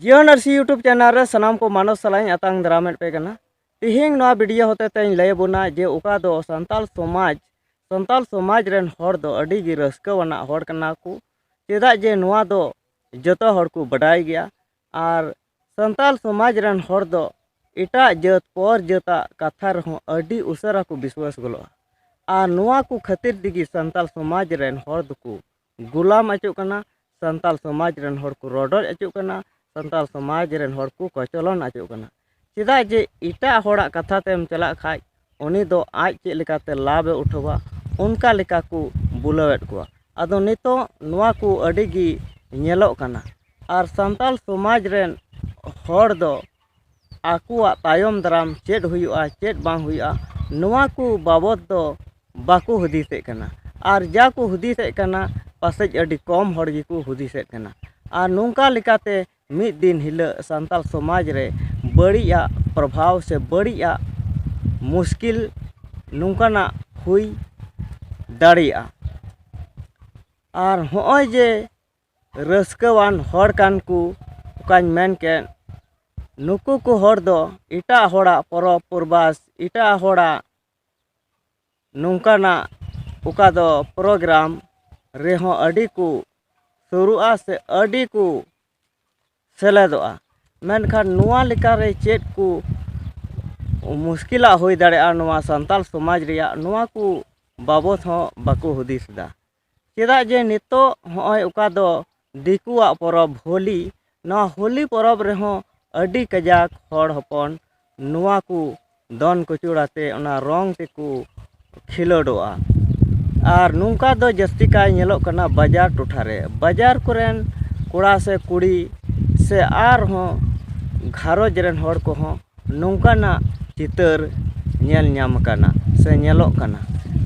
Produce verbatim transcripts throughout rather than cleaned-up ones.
ᱡᱤᱭᱚᱱ ᱟᱹᱨᱥᱤ YouTube channel ᱨᱮ ᱥᱟᱱᱟᱢ ᱠᱚ ᱢᱟᱱᱚᱥ ᱥᱟᱞᱟᱜ ᱤᱧ ᱟᱛᱟᱝ ᱫᱟᱨᱟᱢᱮᱫ ᱯᱮ ᱠᱟᱱᱟ᱾ ᱛᱮᱦᱮᱧ ᱱᱚᱣᱟ video ᱦᱚᱛᱮ ᱛᱮᱧ ᱞᱟᱹᱭ ᱟᱵᱚᱱᱟ ᱡᱮ ᱚᱠᱟ ᱫᱚ ᱥᱟᱱᱛᱟᱞ ᱥᱚᱢᱟᱡᱽ, ᱥᱟᱱᱛᱟᱞ ᱥᱚᱢᱟᱡᱽ ᱨᱮᱱ ᱦᱚᱲ ᱫᱚ ᱟᱹᱰᱤ ᱜᱮ ᱨᱟᱹᱥᱠᱟᱹᱣᱟᱱᱟᱜ ᱦᱚᱲ ᱠᱟᱱᱟ ᱠᱚ, ᱪᱮᱫᱟᱜ ᱡᱮ ᱱᱚᱣᱟ ᱫᱚ ᱡᱚᱛᱚ ᱦᱚᱲ ᱠᱚ ᱵᱟᱰᱟᱭ ᱜᱮᱭᱟ᱾ ᱟᱨ ᱥᱟᱱᱛᱟᱞ ᱥᱚᱢᱟᱡᱽ ᱨᱮᱱ ᱦᱚᱲ ᱫᱚ ᱮᱴᱟᱜ ᱡᱟᱹᱛ ᱯᱚᱨ ᱡᱟᱹᱛᱟᱜ ᱠᱟᱛᱷᱟ ᱨᱮᱦᱚᱸ ᱟᱹᱰᱤ ᱩᱥᱟᱹᱨᱟ ᱠᱚ ᱵᱤᱥᱣᱟᱥ ᱜᱚᱞᱚᱜᱼᱟ᱾ ᱟᱨ ᱱᱚᱣᱟ ᱠᱚ ᱠᱷᱟᱹᱛᱤᱨ ᱛᱮᱜᱮ ᱥᱟᱱᱛᱟᱞ ᱥᱚᱢᱟᱡᱽ ᱨᱮᱱ ᱦᱚᱲ ᱫᱚᱠᱚ ᱜᱩᱞᱟᱢ ᱚᱪᱚᱜ ᱠᱟᱱᱟ, ᱥᱟᱱᱛᱟᱞ ᱥᱚᱢᱟᱡᱽ ᱨᱮᱱ ᱦᱚᱲ ᱠᱚ ᱨᱚᱰᱚᱡ ᱚᱪᱚᱜ ᱠᱟᱱᱟ, ᱥᱟᱱᱛᱟᱞ ᱥᱚᱢᱟᱡᱽ ᱨᱮᱱ ᱦᱚᱲ ᱠᱚ ᱠᱚᱪᱚᱞᱚᱱ ᱚᱪᱚᱜ ᱠᱟᱱᱟ᱾ ᱪᱮᱫᱟᱜ ᱡᱮ ᱮᱴᱟᱜ ᱦᱚᱲᱟᱜ ᱠᱟᱛᱷᱟ ᱛᱮᱢ ᱪᱟᱞᱟᱜ ᱠᱷᱟᱡ ᱩᱱᱤ ᱫᱚ ᱟᱡ ᱪᱮᱫ ᱞᱮᱠᱟᱛᱮ ᱞᱟᱵᱷ ᱮ ᱩᱴᱷᱟᱹᱣᱟ, ᱚᱱᱠᱟ ᱞᱮᱠᱟ ᱠᱚ ᱵᱩᱞᱟᱹᱣᱮᱫ ᱠᱚᱣᱟ᱾ ᱟᱫᱚ ᱱᱤᱛᱚᱜ ᱱᱚᱣᱟ ᱠᱚ ᱟᱹᱰᱤ ᱜᱮ ᱧᱮᱞᱚᱜ ᱠᱟᱱᱟ᱾ ᱟᱨ ᱥᱟᱱᱛᱟᱞ ᱥᱚᱢᱟᱡᱽ ᱨᱮᱱ ᱦᱚᱲ ᱫᱚ ᱟᱠᱚᱣᱟᱜ ᱛᱟᱭᱚᱢ ᱫᱟᱨᱟᱢ ᱪᱮᱫ ᱦᱩᱭᱩᱜᱼᱟ, ᱪᱮᱫ ᱵᱟᱝ ᱦᱩᱭᱩᱜᱼᱟ, ᱱᱚᱣᱟ ᱠᱚ ᱵᱟᱵᱚᱫ ᱫᱚ ᱵᱟᱠᱚ ᱦᱩᱫᱤᱥᱮᱫ ᱠᱟᱱᱟ᱾ ᱟᱨ ᱡᱟ ᱠᱚ ᱦᱩᱫᱤᱥᱮᱫ ᱠᱟᱱᱟ, ᱯᱟᱥᱮᱡ ᱟᱹᱰᱤ ᱠᱚᱢ ᱦᱚᱲ ᱜᱮᱠᱚ ᱦᱩᱫᱤᱥᱮᱫ ᱠᱟᱱᱟ᱾ ᱟᱨ ᱱᱚᱝᱠᱟ ᱞᱮᱠᱟᱛᱮ ᱢᱤᱫ ᱫᱤᱱ ᱦᱤᱞᱳᱜ ᱥᱟᱱᱛᱟᱞ ᱥᱚᱢᱟᱡᱽ ᱨᱮ ᱵᱟᱹᱲᱤᱡᱟᱜ ᱯᱨᱚᱵᱷᱟᱣ ᱥᱮ ᱵᱟᱹᱲᱤᱡᱟᱜ ᱢᱩᱥᱠᱤᱞ ᱱᱚᱝᱠᱟᱱᱟᱜ ᱦᱩᱭ ᱫᱟᱲᱮᱭᱟᱜᱼᱟ᱾ ᱟᱨ ᱦᱚᱸᱜᱼᱚᱭ ᱡᱮ ᱨᱟᱹᱥᱠᱟᱹᱣᱟᱱ ᱦᱚᱲ ᱠᱟᱱ ᱠᱚ, ᱚᱠᱟᱧ ᱢᱮᱱ ᱠᱮᱫ, ᱱᱩᱠᱩ ᱠᱚ ᱦᱚᱲ ᱫᱚ ᱮᱴᱟᱜ ᱦᱚᱲᱟᱜ ᱯᱚᱨᱚᱵᱽ ᱯᱚᱨᱵᱟᱥ, ᱮᱴᱟᱜ ᱦᱚᱲᱟᱜ ᱱᱚᱝᱠᱟᱱᱟᱜ ᱚᱠᱟ ᱫᱚ program ᱨᱮᱦᱚᱸ ᱟᱹᱰᱤ ᱠᱚ ᱥᱩᱨᱩᱜᱼᱟ ᱥᱮ ᱟᱹᱰᱤ ᱠᱚ ᱥᱮᱞᱮᱫᱚᱜᱼᱟ᱾ ᱢᱮᱱᱠᱷᱟᱱ ᱱᱚᱣᱟ ᱞᱮᱠᱟᱨᱮ ᱪᱮᱫ ᱠᱚ ᱢᱩᱥᱠᱤᱞᱟᱜ ᱦᱩᱭ ᱫᱟᱲᱮᱭᱟᱜᱼᱟ ᱱᱚᱣᱟ ᱥᱟᱱᱛᱟᱞ ᱥᱚᱢᱟᱡᱽ ᱨᱮᱭᱟᱜ, ᱱᱚᱣᱟ ᱠᱚ ᱵᱟᱵᱚᱫ ᱦᱚᱸ ᱵᱟᱠᱚ ᱦᱩᱫᱤᱥ ᱮᱫᱟ᱾ ᱪᱮᱫᱟᱜ ᱡᱮ ᱱᱤᱛᱚᱜ ᱦᱚᱸᱜᱼᱚᱭ ᱚᱠᱟ ᱫᱚ ᱫᱤᱠᱩᱣᱟᱜ ᱯᱚᱨᱚᱵᱽ ᱦᱳᱞᱤ, ᱱᱚᱣᱟ ᱦᱳᱞᱤ ᱯᱚᱨᱚᱵᱽ ᱨᱮᱦᱚᱸ ᱟᱹᱰᱤ ᱠᱟᱡᱟᱠ ᱦᱚᱲ ᱦᱚᱯᱚᱱ ᱱᱚᱣᱟ ᱠᱚ ᱫᱚᱱ ᱠᱩᱪᱩᱲ ᱟᱛᱮ ᱚᱱᱟ ᱨᱚᱝ ᱛᱮᱠᱚ ᱠᱷᱮᱞᱳᱰᱚᱜᱼᱟ᱾ ᱟᱨ ᱱᱚᱝᱠᱟ ᱫᱚ ᱡᱟᱹᱥᱛᱤ ᱠᱟᱭ ᱧᱮᱞᱚᱜ ᱠᱟᱱᱟ ᱵᱟᱡᱟᱨ ᱴᱚᱴᱷᱟ ᱨᱮ᱾ ᱵᱟᱡᱟᱨ ᱠᱚᱨᱮᱱ ᱠᱚᱲᱟ ᱥᱮ ᱠᱩᱲᱤ ᱥᱮ ᱟᱨᱦᱚᱸ ᱜᱷᱟᱨᱚᱸᱡᱽ ᱨᱮᱱ ᱦᱚᱲ ᱠᱚᱦᱚᱸ ᱱᱚᱝᱠᱟᱱᱟᱜ ᱪᱤᱛᱟᱹᱨ ᱧᱮᱞ ᱧᱟᱢ ᱟᱠᱟᱱᱟ ᱥᱮ ᱧᱮᱞᱚᱜ ᱠᱟᱱᱟ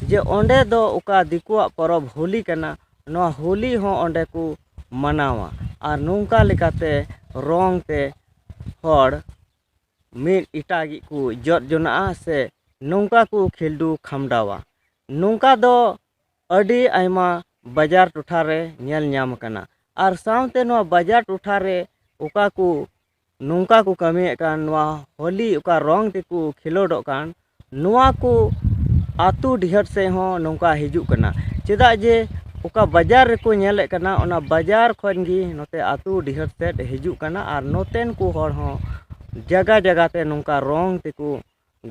ᱡᱮ ᱚᱸᱰᱮ ᱫᱚ ᱚᱠᱟ ᱫᱤᱠᱩᱣᱟᱜ ᱯᱚᱨᱚᱵᱽ ᱦᱳᱞᱤ ᱠᱟᱱᱟ, ᱱᱚᱣᱟ ᱦᱳᱞᱤ ᱦᱚᱸ ᱚᱸᱰᱮ ᱠᱚ ᱢᱟᱱᱟᱣᱟ᱾ ᱟᱨ ᱱᱚᱝᱠᱟ ᱞᱮᱠᱟᱛᱮ ᱨᱚᱝ ᱛᱮ ᱦᱚᱲ ᱢᱤᱫ ᱮᱴᱟᱜᱤᱡ ᱠᱚ ᱡᱚᱫ ᱡᱚᱱᱟᱜᱼᱟ ᱥᱮ ᱱᱚᱝᱠᱟ ᱠᱚ ᱠᱷᱮᱞᱰᱩ ᱠᱷᱟᱢᱰᱟᱣᱟ᱾ ᱱᱚᱝᱠᱟ ᱫᱚ ᱟᱹᱰᱤ ᱟᱭᱢᱟ ᱵᱟᱡᱟᱨ ᱴᱚᱴᱷᱟ ᱨᱮ ᱧᱮᱞ ᱧᱟᱢ ᱟᱠᱟᱱᱟ᱾ ᱟᱨ ᱥᱟᱶᱛᱮ ᱱᱚᱣᱟ ᱵᱟᱡᱟᱨ ᱴᱚᱴᱷᱟ ᱨᱮ ᱚᱠᱟ ᱠᱚ ᱱᱚᱝᱠᱟ ᱠᱚ ᱠᱟᱹᱢᱤᱭᱮᱫ ᱠᱟᱱ, ᱱᱚᱣᱟ ᱦᱳᱞᱤ ᱚᱠᱟ ᱨᱚᱝ ᱛᱮᱠᱚ ᱠᱷᱮᱞᱳᱰᱚᱜ ᱠᱟᱱ, ᱱᱚᱣᱟ ᱠᱚ ᱟᱹᱛᱩ ᱰᱤᱦᱟᱹᱛ ᱥᱮᱫ ᱦᱚᱸ ᱱᱚᱝᱠᱟ ᱦᱤᱡᱩᱜ ᱠᱟᱱᱟ᱾ ᱪᱮᱫᱟᱜ ᱡᱮ ᱚᱠᱟ ᱵᱟᱡᱟᱨ ᱨᱮᱠᱚ ᱧᱮᱞᱮᱫ ᱠᱟᱱᱟ, ᱚᱱᱟ ᱵᱟᱡᱟᱨ ᱠᱷᱚᱱ ᱜᱮ ᱱᱚᱛᱮ ᱟᱹᱛᱩ ᱰᱤᱦᱟᱹᱛ ᱥᱮᱫ ᱦᱤᱡᱩᱜ ᱠᱟᱱᱟ᱾ ᱟᱨ ᱱᱚᱛᱮᱱ ᱠᱚ ᱦᱚᱲ ᱦᱚᱸ ᱡᱟᱭᱜᱟ ᱡᱟᱭᱜᱟ ᱛᱮ ᱱᱚᱝᱠᱟ ᱨᱚᱝ ᱛᱮᱠᱚ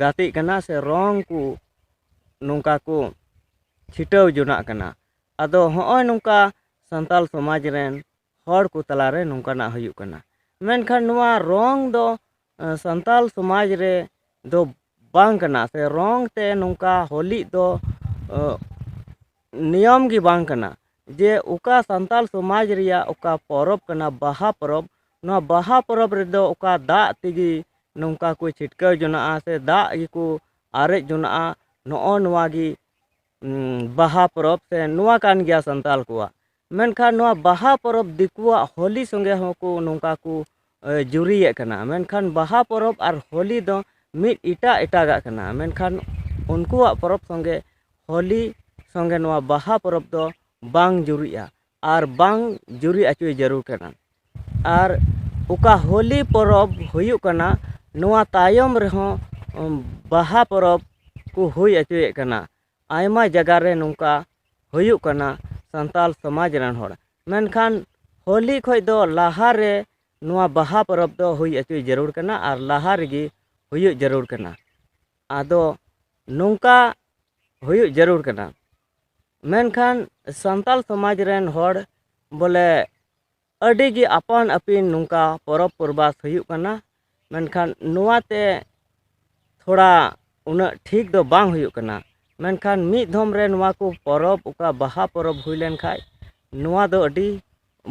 ᱜᱟᱛᱮᱜ ᱠᱟᱱᱟ ᱥᱮ ᱨᱚᱝ ᱠᱚ ᱱᱚᱝᱠᱟ ᱠᱚ ᱪᱷᱤᱴᱟᱹᱣ ᱡᱚᱱᱟᱜ ᱠᱟᱱᱟ᱾ ᱟᱫᱚ ᱦᱚᱸᱜᱼᱚᱭ ᱱᱚᱝᱠᱟ ᱥᱟᱱᱛᱟᱞ ᱥᱚᱢᱟᱡᱽ ᱨᱮᱱ ᱦᱚᱲ ᱠᱚ ᱛᱟᱞᱟᱨᱮ ᱱᱚᱝᱠᱟᱱᱟᱜ ᱦᱩᱭᱩᱜ ᱠᱟᱱᱟ᱾ ᱢᱮᱱᱠᱷᱟᱱ ᱱᱚᱣᱟ ᱨᱚᱝ ᱫᱚ, ᱮ, ᱥᱟᱱᱛᱟᱞ ᱥᱚᱢᱟᱡᱽ ᱨᱮ ᱫᱚ ᱵᱟᱝ ᱠᱟᱱᱟ, ᱥᱮ ᱨᱚᱝ ᱛᱮ ᱱᱚᱝᱠᱟ ᱦᱳᱞᱤ ᱫᱚ, ᱮ, ᱱᱤᱭᱚᱢ ᱜᱮ ᱵᱟᱝ ᱠᱟᱱᱟ᱾ ᱡᱮ ᱚᱠᱟ ᱥᱟᱱᱛᱟᱞ ᱥᱚᱢᱟᱡᱽ ᱨᱮᱭᱟᱜ ᱚᱠᱟ ᱯᱚᱨᱚᱵᱽ ᱠᱟᱱᱟ, ᱵᱟᱦᱟ ᱯᱚᱨᱚᱵᱽ, ᱱᱚᱣᱟ ᱵᱟᱦᱟ ᱯᱚᱨᱚᱵᱽ ᱨᱮᱫᱚ ᱚᱠᱟ ᱫᱟᱜ ᱛᱮᱜᱮ ᱱᱚᱝᱠᱟ ᱠᱚ ᱪᱷᱤᱴᱠᱟᱹᱣ ᱡᱚᱱᱟᱜᱼᱟ, ᱥᱮ ᱫᱟᱜ ᱜᱮᱠᱚ ᱟᱨᱮᱡ ᱡᱚᱱᱟᱜᱼᱟ, ᱱᱚᱜᱼᱚ ᱱᱚᱣᱟ ᱜᱮ, ᱩᱸ, ᱵᱟᱦᱟ ᱯᱚᱨᱚᱵᱽ ᱥᱮ ᱱᱚᱣᱟ ᱠᱟᱱ ᱜᱮᱭᱟ ᱥᱟᱱᱛᱟᱞ ᱠᱚᱣᱟᱜ᱾ ᱢᱮᱱᱠᱷᱟᱱ ᱱᱚᱣᱟ ᱵᱟᱦᱟ ᱯᱚᱨᱚᱵᱽ ᱫᱤᱠᱩᱣᱟᱜ ᱦᱳᱞᱤ ᱥᱚᱸᱜᱮ ᱦᱚᱸᱠᱚ ᱱᱚᱝᱠᱟ ᱠᱚ, ᱮ, ᱡᱩᱨᱤᱭᱮᱫ ᱠᱟᱱᱟ᱾ ᱢᱮᱱᱠᱷᱟᱱ ᱵᱟᱦᱟ ᱯᱚᱨᱚᱵᱽ ᱟᱨ ᱦᱳᱞᱤ ᱫᱚ ᱢᱤᱫ ᱮᱴᱟᱜ ᱮᱴᱟᱜᱟᱜ ᱠᱟᱱᱟ᱾ ᱢᱮᱱᱠᱷᱟᱱ ᱩᱱᱠᱩᱣᱟᱜ ᱯᱚᱨᱚᱵᱽ ᱥᱚᱸᱜᱮ ᱦᱳᱞᱤ ᱥᱚᱸᱜᱮ ᱱᱚᱣᱟ ᱵᱟᱦᱟ ᱯᱚᱨᱚᱵᱽ ᱫᱚ ᱵᱟᱝ ᱡᱩᱨᱤᱜᱼᱟ ᱟᱨ ᱵᱟᱝ ᱡᱩᱨᱤ ᱚᱪᱚᱭ ᱡᱟᱹᱨᱩᱲ ᱠᱟᱱᱟ᱾ ᱟᱨ ᱚᱠᱟ ᱦᱳᱞᱤ ᱯᱚᱨᱚᱵᱽ ᱦᱩᱭᱩᱜ ᱠᱟᱱᱟ, ᱱᱚᱣᱟ ᱛᱟᱭᱚᱢ ᱨᱮᱦᱚᱸ, ᱩᱢ, ᱵᱟᱦᱟ ᱯᱚᱨᱚᱵᱽ ᱠᱚ ᱦᱩᱭ ᱚᱪᱚᱭᱮᱫ ᱠᱟᱱᱟ᱾ ᱟᱭᱢᱟ ᱡᱟᱭᱜᱟ ᱨᱮ ᱱᱚᱝᱠᱟ ᱦᱩᱭᱩᱜ ᱠᱟᱱᱟ ᱥᱟᱱᱛᱟᱞ ᱥᱚᱢᱟᱡᱽ ᱨᱮᱱ ᱦᱚᱲ᱾ ᱢᱮᱱᱠᱷᱟᱱ ᱦᱳᱞᱤ ᱠᱷᱚᱱ ᱫᱚ ᱞᱟᱦᱟ ᱨᱮ ᱱᱚᱣᱟ ᱵᱟᱦᱟ ᱯᱚᱨᱚᱵᱽ ᱫᱚ ᱦᱩᱭ ᱚᱪᱚᱭ ᱡᱟᱹᱨᱩᱲ ᱠᱟᱱᱟ ᱟᱨ ᱞᱟᱦᱟ ᱨᱮᱜᱮ ᱦᱩᱭᱩᱜ ᱡᱟᱹᱨᱩᱲ ᱠᱟᱱᱟ᱾ ᱟᱫᱚ ᱱᱚᱝᱠᱟ ᱦᱩᱭᱩᱜ ᱡᱟᱹᱨᱩᱲ ᱠᱟᱱᱟ᱾ ᱢᱮᱱᱠᱷᱟᱱ ᱥᱟᱱᱛᱟᱞ ᱥᱚᱢᱟᱡᱽ ᱨᱮᱱ ᱦᱚᱲ ᱵᱚᱞᱮ ᱟᱹᱰᱤ ᱜᱮ ᱟᱯᱟᱱ ᱟᱹᱯᱤᱱ ᱱᱚᱝᱠᱟ ᱯᱚᱨᱚᱵᱽ ᱯᱚᱨᱵᱟᱥ ᱦᱩᱭᱩᱜ ᱠᱟᱱᱟ᱾ ᱢᱮᱱᱠᱷᱟᱱ ᱱᱚᱣᱟ ᱛᱮ ᱛᱷᱚᱲᱟ ᱩᱱᱟᱹᱜ ᱴᱷᱤᱠ ᱫᱚ ᱵᱟᱝ ᱦᱩᱭᱩᱜ ᱠᱟᱱᱟ᱾ ᱢᱮᱱᱠᱷᱟᱱ ᱢᱤᱫ ᱫᱷᱚᱢ ᱨᱮ ᱱᱚᱣᱟ ᱠᱚ ᱯᱚᱨᱚᱵᱽ, ᱚᱠᱟ ᱵᱟᱦᱟ ᱯᱚᱨᱚᱵᱽ ᱦᱩᱭ ᱞᱮᱱ ᱠᱷᱟᱡ, ᱱᱚᱣᱟ ᱫᱚ ᱟᱹᱰᱤ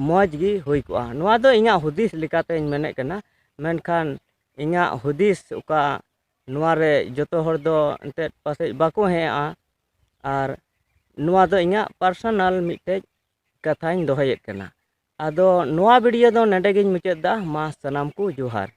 ᱢᱚᱡᱽ ᱜᱮ ᱦᱩᱭ ᱠᱚᱜᱼᱟ᱾ ᱱᱚᱣᱟ ᱫᱚ ᱤᱧᱟᱹᱜ ᱦᱩᱫᱤᱥ ᱞᱮᱠᱟᱛᱮᱧ ᱢᱮᱱᱮᱫ ᱠᱟᱱᱟ᱾ ᱢᱮᱱᱠᱷᱟᱱ ᱤᱧᱟᱹᱜ ᱦᱩᱫᱤᱥ ᱚᱠᱟ, ᱱᱚᱣᱟ ᱨᱮ ᱡᱚᱛᱚ ᱦᱚᱲ ᱫᱚ ᱮᱱᱛᱮᱫ ᱯᱟᱥᱮᱡ ᱵᱟᱠᱚ ᱦᱮᱡᱼᱟ᱾ ᱟᱨ ᱱᱚᱣᱟ ᱫᱚ ᱤᱧᱟᱹᱜ ᱯᱟᱨᱥᱚᱱᱟᱞ ᱢᱤᱫᱴᱮᱡ ᱠᱟᱛᱷᱟᱧ ᱫᱚᱦᱚᱭᱮᱫ ᱠᱟᱱᱟ᱾ ᱟᱫᱚ ᱱᱚᱣᱟ ᱵᱷᱤᱰᱤᱭᱳ ᱫᱚ ᱱᱚᱰᱮ ᱜᱤᱧ ᱢᱩᱪᱟᱹᱫ ᱮᱫᱟ᱾ ᱢᱟ ᱥᱟᱱᱟᱢ ᱠᱚ ᱡᱚᱦᱟᱨ᱾